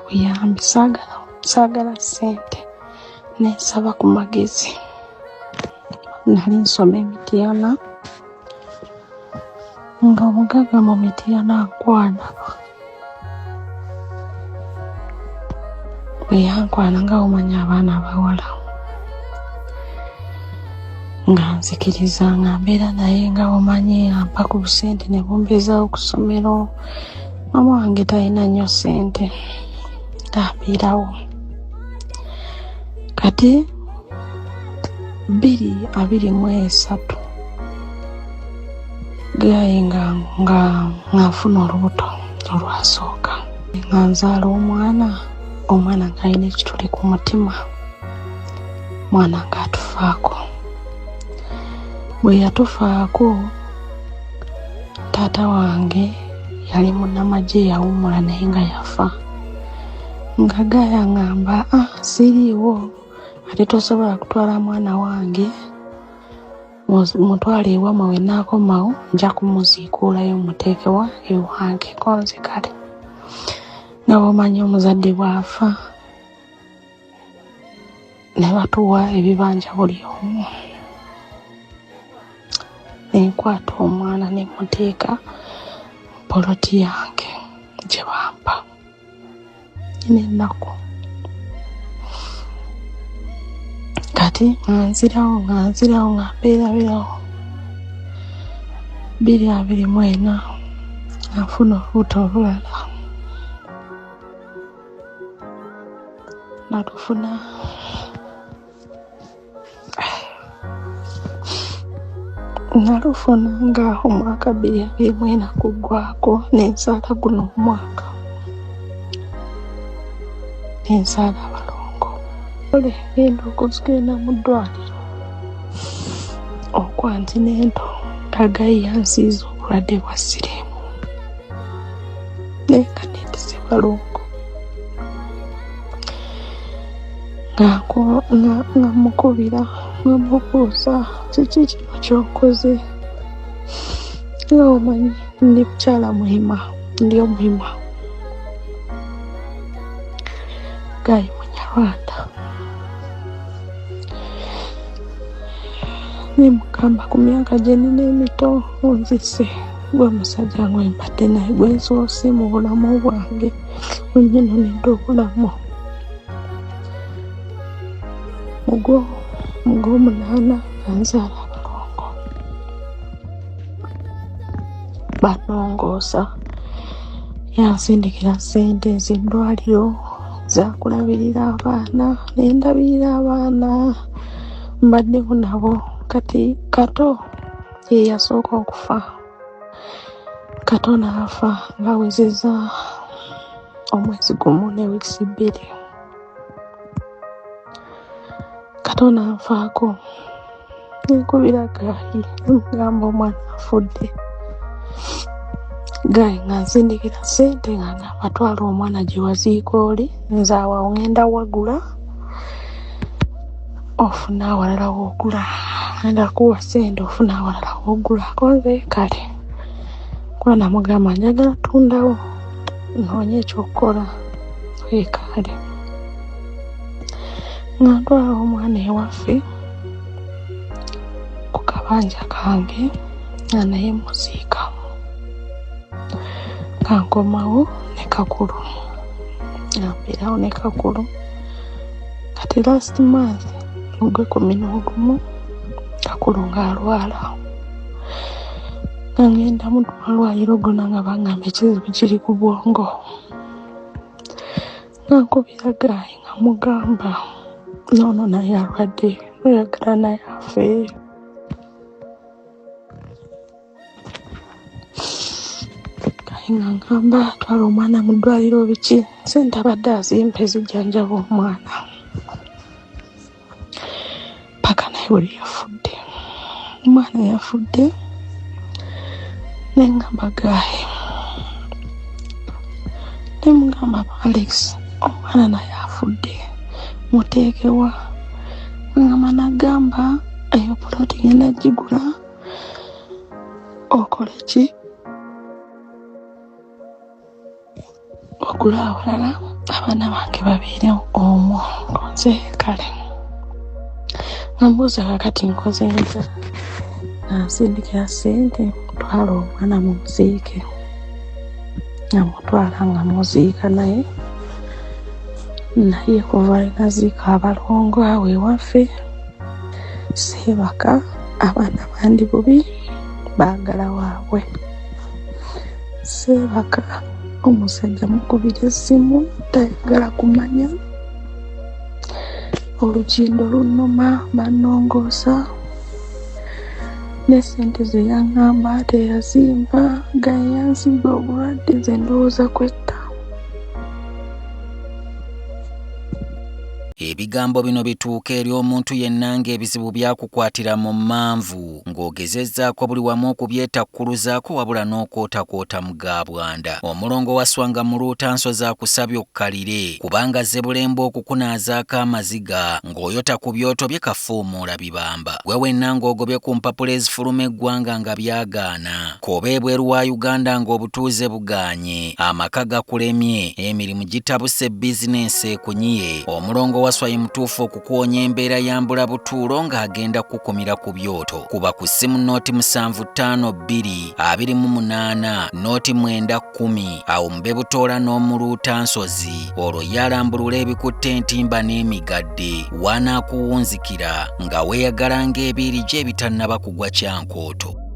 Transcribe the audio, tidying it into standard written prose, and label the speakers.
Speaker 1: buyambi, saagala ssente, nensaba ku magezi. Nali nsoma e Mityana, nga omugagga mu Mityana ankwana. Bwe yankwana nga bw'omanyi abaana abawala, nga nzikiriza nga mbeera naye nga bw'omanyi ampa ku busente ne bumbeezaawo ku ssomero. Maama wange talina nnyo ssente, ng'ambeerawo. Kati 2023 guy nga nfuna olubuto olwasooka, nga nzaala omwana, omwana ng'alina ekituli ku mutima, omwana ng'atufaako. Bwe yatufaako, taata wange yali munnamagye yawummula naye nga yafa. Nga guy aŋŋamba, ah, siriiwo ate tosobola kutwala mwana wange, mutwale ewammwe, we nnaakomawo nja kumuziikuulayo mmuteeke wa ewange. Ko nze kale, nga bw'omanyi omuzadde bw'afa ne batuwa ebibanja buli omu. Ne nkwata omwana ne mmuteeka mu poloti yange gye bampa. Nina ennaku. Kati nga nzirawo nga nzirawo nga mbeerabeerawo. 2024 nga nfuna olubuto olulala. Nalufuna nalufuna nga omwaka 2024 guggwaako, ne nzaala guno omwaka. Ne nzaala abalongo. Ole ngenda okugenda mu ddwaliro okwa antenatal nga guy yansiize obulwadde bwa siriimu, naye nga neetisse balongo. Nga mmukubira nga mmubuuza kiki kino ky'okoze, nga bw'omanyi ndi mukyala muhima, ndi omuhima. Guy Munyarwanda. Ne mugamba ku myaka gye nnina emito onzise, gwe musajja gwe mbadde naye gwe nsoose mu bulamu bwange, gwe nnyonoonedde obulamu. Mu gw'omunaana nga nzaala abalongo. Bannongoosa, yansindikira ssente ez'eddwaliro zakulabirira abaana, ne ndabirira abaana mbaddewo nabo. Kati Kato ye yasooka okufa. Kato n'afa ng'awezezza omwezi gumu ne wiiki 2. Kato n'anfaako, ne nkubira guy ne mugamba omwana afudde. Guy ng'ansindikira ssente ng'angamba twala omwana gye waziika oli, nze awo ŋŋenda wagula ofune awalala w'ogula, ŋŋenda kuwa ssente ofune awalala w'ogula. Ko nze kale, kuba namugamba njagala ttundawo nnoonye ekyokukola. Ye kale. Nga ntwala omwana ewaffe ku kabanja kange nga naye mmuziika. Nga nkomawo ne Kakulu, nga mbeerawo ne Kakulu. Kati last month mu gw'ekkumi n'ogumu Kakulu ng'alwala. Nga ŋŋenda mu malwaliro gonna nga baŋŋamba ekizibu kiri ku bwongo. Nga nkubira guy nga mugamba n'ono naye alwadde, oyagala naye afe. Guy ng'aŋŋamba twala omwana mu ddwaliro biki, ssente abadde azimpa ezijjanjaba omwana. Paka naye bwe yafudde. Omwana yafudde ne ŋŋamba guy, ne mugamba Alex omwana naye afudde muteeke wa? Ŋŋamba n'agamba eyo poloti ŋŋenda ggigula okole ki? Ogule awalala Abaana bange babeere omwo nze kale nga mbuuza kakati nkoze ntya? Ansindikira ssente mutwala omwana mumuziike, nga mutwala nga muziika naye naye kuva lwe naziika abalongo awo ewaffe seebaka, abaana bandi bubi baagala waabwe. Seebaka, omusajja mukubira essimu tayagala kumanya, olukindo lunnuma bannongoosa ne ssente ze yaŋŋamba teyazimpa nga yansiiga obulwadde nze ndowooza kwetta.
Speaker 2: Ebigambo bino bituuka eri omuntu yenna ng'ebizibu byakukwatira mu mmanvu ng'ogezezzaako buli wamu okubyetakkuluzaako wabula n'okwotakwota mu ga bwanda. Omulongo Wasswa nga muluuta nsozi akusabye okkalire kubanga azze bulembe okukunaazaako amaziga ng'oyota ku byoto bye kafuumuula bibamba. Gwe wenna ng'ogobye ku mpapula ezifuluma eggwanga nga byagaana. K'obe ebweru wa Uganda ng'obutuuze bugaanye, amaka gakulemye, emirimu gitabuse bizinensi ekunyiye, Omulongo Wasswa ye mutuufu okukuwonya embeera ya mbulabutuulo ng'agenda kukukumira ku byoto. Kuba ku ssimu nooti 752 28 nooti 9 10 awo mube butoola n'omuluuta nsozi olwo ye alambulula ebikutte entimba n'emigadde w'anaakuwunzikira nga weeyagala ng'ebiiri gye ebitannaba kugwa kyankooto.